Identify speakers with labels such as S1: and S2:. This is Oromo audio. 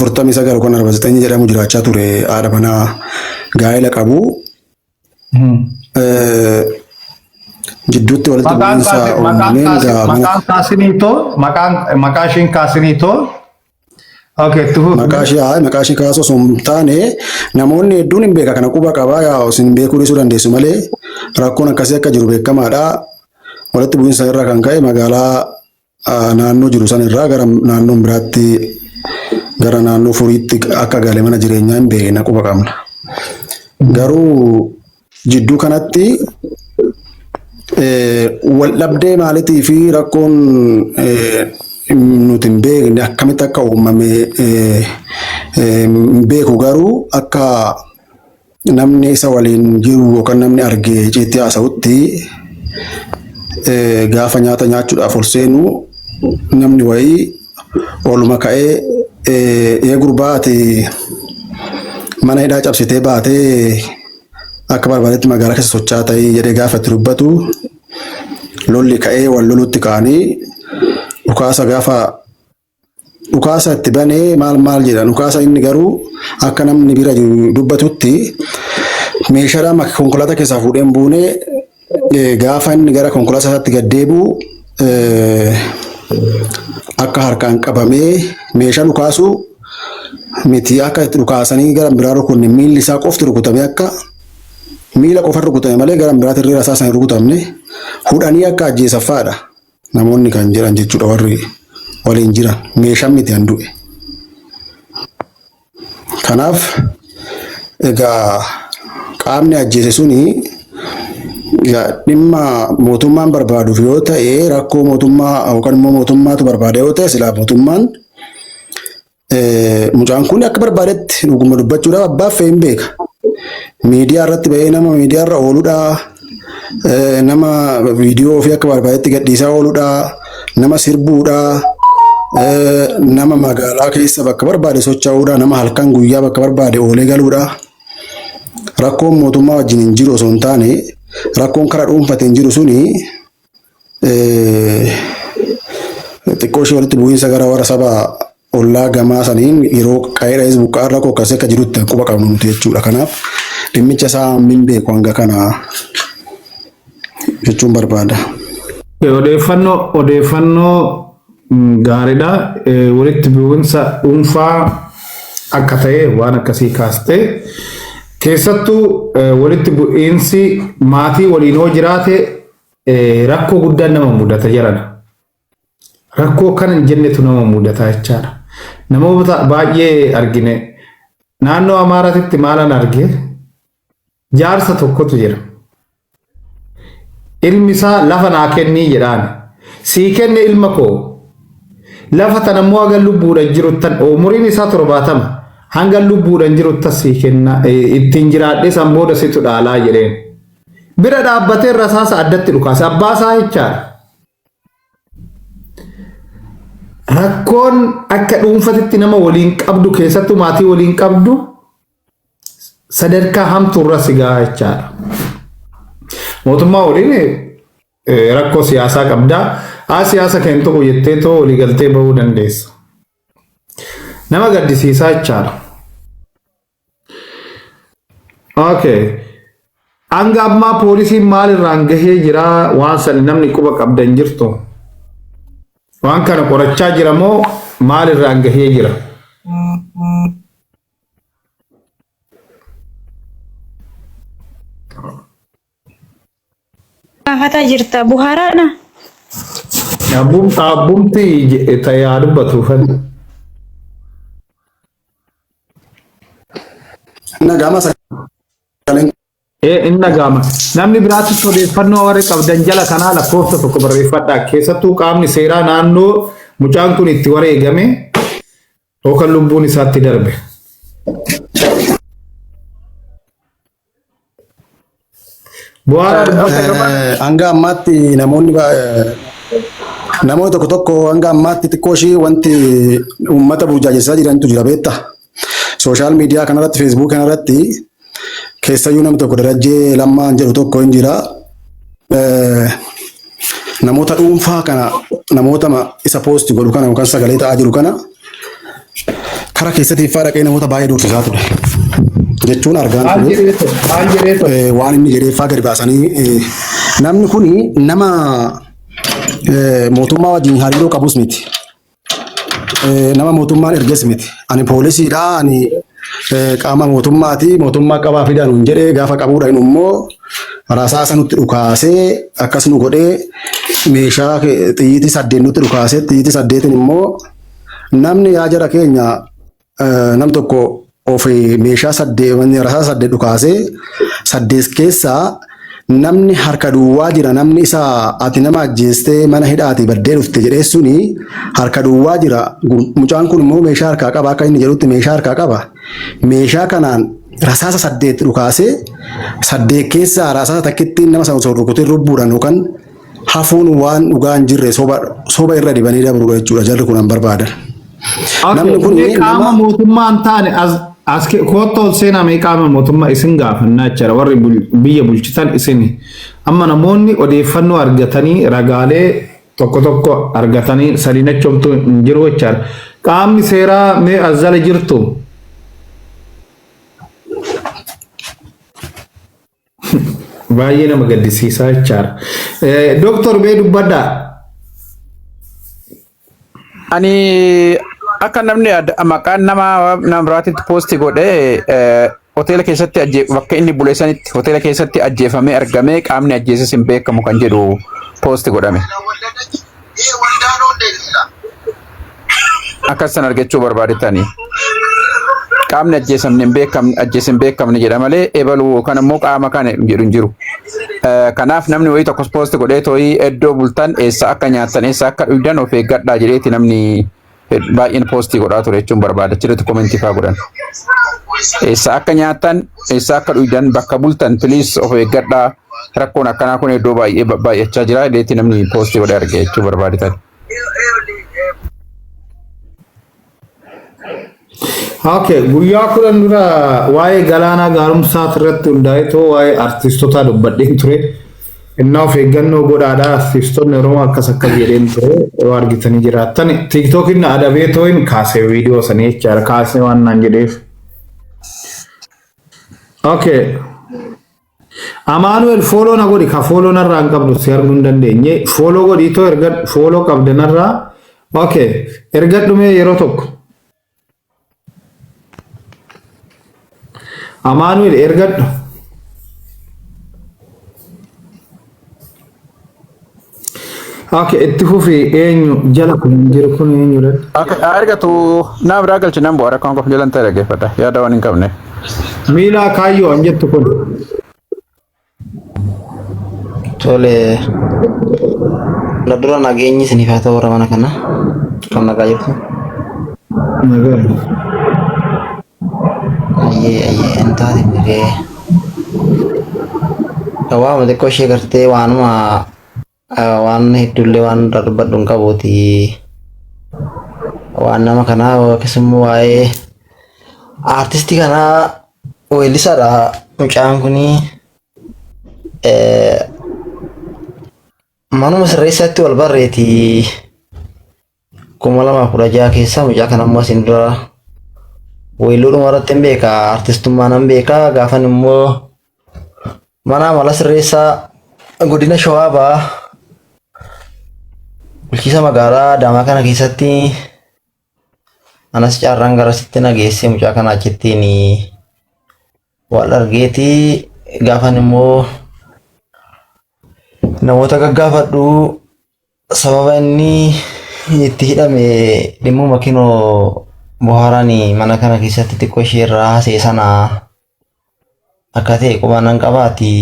S1: 49 yookaan 49 jedhamu jiraachaa ture haadha manaa gaa'ela qabu. Jidduutti walitti
S2: Maqaan
S1: bu'iinsa
S2: kaasi maqaan
S1: uumameen
S2: kaasi
S1: egaa mana
S2: maqaan kaasiniitoo maqaan maqaa ishiin kaasiniitoo okay itti fufi.
S1: Maqaa ishee haa maqaa ishee kaasuu osoo hin taane namoonni hedduun hin beeka kana quba qabaa yaa isin beekuu dhiisuu dandeessu malee rakkoon akkasii akka jiru beekamaadha. Walitti bu'iinsa irraa kan ka'e magaalaa naannoo jiru san irraa gara naannoo biraatti gara naannoo furiitti akka gale mana jireenyaa hin beekna quba qabna. Garuu jidduu kanatti wal dhabdee maalitii fi rakkoon nuti hin beekne akkamitti akka uumame hin beeku garuu akka namni isa waliin jiru yookaan namni arge icciitti haasa'utti gaafa nyaata nyaachuudhaaf ol seenu namni wayii oluma ka'ee ee gurbaa ati mana hidhaa cabsitee baatee akka barbaadetti magaalaa keessa socho'aa ta'ii jedhee gaafa itti dubbatu lolli ka'ee wal lolutti ka'anii dhukaasa gaafa dhukaasa itti banee maal maal jedhan dhukaasa inni garuu akka namni bira jiru dubbatutti meeshaadhaan konkolaataa keessaa fuudhee hin buune gaafa inni gara konkolaataa isaatti gad deebi'u akka harkaan qabamee meeshaa dhukaasu miti akka itti dhukaasanii gara biraa rukunne miilli isaa qofti rukutamee akka miila qofa rukutame malee gara biraatti irra rasaasaan hin rukutamne hudhanii akka ajjeesaffaadha namoonni kan jiran jechuudha warri waliin jiran meeshaan miti an du'e. Kanaaf egaa qaamni ajjeese suni egaa dhimma mootummaan barbaaduuf yoo ta'e rakkoo mootummaa yookaan immoo mootummaatu barbaada yoo ta'e silaa mootummaan mucaan kun akka barbaadetti dhuguma dubbachuudhaaf abbaaf fe'ee hin beeka. Miidiyaa irratti ba'ee nama miidiyaa irra ooludha. Nama viidiyoo ofii akka barbaadetti gadhiisaa ooludha. Nama sirbuudha. Nama magaalaa keessa bakka barbaade socho'uudha. Nama halkan guyyaa bakka barbaade oolee galuudha. Rakkoon mootummaa wajjin hin jiru osoo hin taane rakkoon karaa dhuunfateen jiru suni xiqqoo ishee walitti bu'iinsa gara warra saba ollaa gamaa saniin yeroo qa'eedha buqqa'aa rakkoo akkasii akka jirutti quba qabnu nuti jechuudha. Kanaaf dhimmicha isaa hin beeku hanga kana jechuun barbaada.
S2: Odeeffannoo gaariidha. Walitti bu'iinsa dhuunfaa akka ta'e waan akkasii kaaste. Keessattuu walitti bu'iinsi maatii waliin hoo jiraate rakkoo guddaan nama mudata jedhan. Rakkoo kana hin jennetu nama mudata jechaadha. Namoota baay'ee argine naannoo Amaaraatitti maalan arge jaarsa tokkotu jira. Ilmi isaa lafa naa kennii jedhaan. Sii kenne ilma koo. Lafa tana immoo haga lubbuudhaan jiruttan umuriin isaa 70 hanga lubbuudhaan jiruttan sii kenna ittiin jiraadhee san booda situ dhaalaa jedheen. Bira dhaabbatee rasaasa addatti dhukaase abbaa isaa jechaadha. Rakkoon akka dhuunfatitti nama waliin qabdu keessattuu maatii waliin qabdu sadarkaa hamtuurra si gahaa jechaadha. Mootummaa waliin rakkoo siyaasaa qabdaa. Haa siyaasa keen tokko jettee too walii galtee bahuu dandeessa. Nama gaddisiisaa jechaadha. Okay. Hanga ammaa poolisiin maalirraan gahee jira waan san namni quba qabdan jirtu. Waan kana qorachaa jira moo maalirraan gahee jira?
S3: Gaafataa jirta Buhaaraadha.
S2: Abbumti ta'ee haa dubbatuufan.
S1: Nagaama sagaleen
S2: Ee inni dhaga'ama. Namni biraattis odeeffannoo warri qabdan jala kanaa lakkoofsa tokko barreeffadhaa. Keessattuu qaamni seeraa naannoo mucaan kun itti wareegame yookaan lubbuun isaatti darbe. Bu'aa
S1: Hanga ammaatti namoonni namoonni tokko tokko hanga ammaatti xiqqoo ishii wanti uummata burjaajessaa jirantu jira beektaa. Sooshaal miidiyaa kanarratti feesbuuk kanarratti keessayyuu namni tokko Darajjee Lammaan jedhu tokko hin jira. Namoota dhuunfaa kana namoota isa poosti godhu kana yookaan sagalee ta'aa jiru kana Kara keessatti iffaa dhaqee namoota baay'ee doorsisaa ture. Jechuun argaan
S2: Maal
S1: ture.
S2: jedhee ture? Maal jedhee ture?
S1: Waan inni jedhee faa gadi baasanii namni kun nama mootummaa wajjin hariiroo qabus miti. Nama mootummaan erges miti. Ani poolisiidha, ani qaama mootummaati, mootummaa qabaa fidaa nuun jedhee gaafa qabuudha inni immoo rasaasa nutti dhukaasee akkas nu godhee meeshaa xiyyiitii 8 nutti dhukaasee xiyyiitii 8n immoo namni yaa jara keenya nam tokko of meeshaa 8 rasaasa 8 dhukaasee 8 keessaa namni harka duwwaa jira namni isa ati nama ajjeestee mana hidhaati baddee dhufte jedhee suni harka duwwaa jira. Mucaan kun immoo meeshaa harkaa qaba akka inni jedhutti meeshaa harkaa qaba. Meeshaa kanaan rasaasa 8 dhukaasee 8 keessaa rasaasa takkittiin nama sana osoo rukutin lubbuudhaan yookaan hafuun waan dhugaa hin jirre soba irra dibanii dabruudha jechuudha jarri kun hin barbaadan. Namni kun
S2: Mee qaama
S1: nama
S2: mootummaa hin taane as kootta ol seenaa mee qaama mootummaa isin gaafannaa jechuudha warri biyya bulchitan isin. Amma namoonni odeeffannoo argatanii ragaalee tokko tokko argatanii sadiin achomtuu hin jiru jechaadha. Qaamni seeraa mee as jala jirtu? Baay'ee nama gaddisiisaa jechaadha. Dooktor mee dubbadhaa.
S4: Ani akka namni maqaan nama nama biraatitti poosti godhee hoteela keessatti bakka inni bule sanitti hoteela keessatti ajjeefamee argamee qaamni ajjeeses hin beekamu kan jedhu poosti godhame. Akkas san argachuu barbaadetanii. Qaamni ajjeesamne hin beekamne ajjeese hin beekamne jedha malee ebaluu yookaan immoo qaama kana jedhu hin jiru. Kanaaf namni wayii tokkos poosti godhee tooyii iddoo bultan eessa akka nyaattan eessa akka dhugdan of eeggadhaa jedheeti namni baay'een poostii godhaa ture jechuun barbaada. Achirratti komentii fa'aa godhan. Eessa akka nyaattan eessa akka dhugdan bakka bultan please of eeggadhaa rakkoon akkanaa kun iddoo baay'ee baay'achaa jira jedheeti namni poostii godhee arge jechuu barbaadetan.
S2: Okay, guyyaa 10 dura waa'ee galaanaa gaarumsaa irratti hundaa'ee too waa'ee artiistotaa dubbadheen ture. Innaa of eeggannoo godhaadha artiistonni Oromoo akkas akkas jedheen ture yoo argitanii jiraattan. Tiiktookiin na adabee tooyin kaasee viidiyoo sanii jechaadha kaasee waan naan jedheef. Okay. Amaanu'el fooloo na godhi ka fooloo narraa hin qabdu si arguu hin dandeenye fooloo godhii too erga fooloo qabde narraa okay erga dhumee yeroo tokko Amaanu'el ergadhu okay itti fufi eenyu jala kun hin jiru kun eenyu dha
S4: Akka argatu naa biraa galchi nan bu'a rakkoon qofa jalan ta'e dhaggeeffadha yaada waan hin qabne.
S2: Miilaa kaayyoo an jettu kun.
S5: Tole, na dura nageenyi isiniif haa ta'u warra mana kana. Kan nagaa jirtu.
S2: Nagaa.
S5: Ayyee ayyee hin taate nagee. Waanuma xiqqoo ishee gartee waanuma waan hedduullee waan irraa dubbadhu hin qabuuti. Waan nama kanaa yookiis immoo waa'ee aartistii kanaa weellisaadha mucaan kunii. Manuma sirreessaatti wal barreeti 2016 keessa mucaa kana immoo asiin dura weelluudhuma irratti hin beeka aartistummaa nan beeka gaafan immoo mana amala sirreessaa godina Shawaa Bahaa bulchiisa magaalaa Adaamaa kana keessatti anas carraan garasitti na geessee mucaa kana achittiin wal argeeti gaafan immoo namoota gaggaafadhu sababa inni itti hidhame dhimmuma kinoo bohaaraan mana kana keessatti xiqqoo ishee irraa haasa'e sana akka ta'e quba nan qabaati.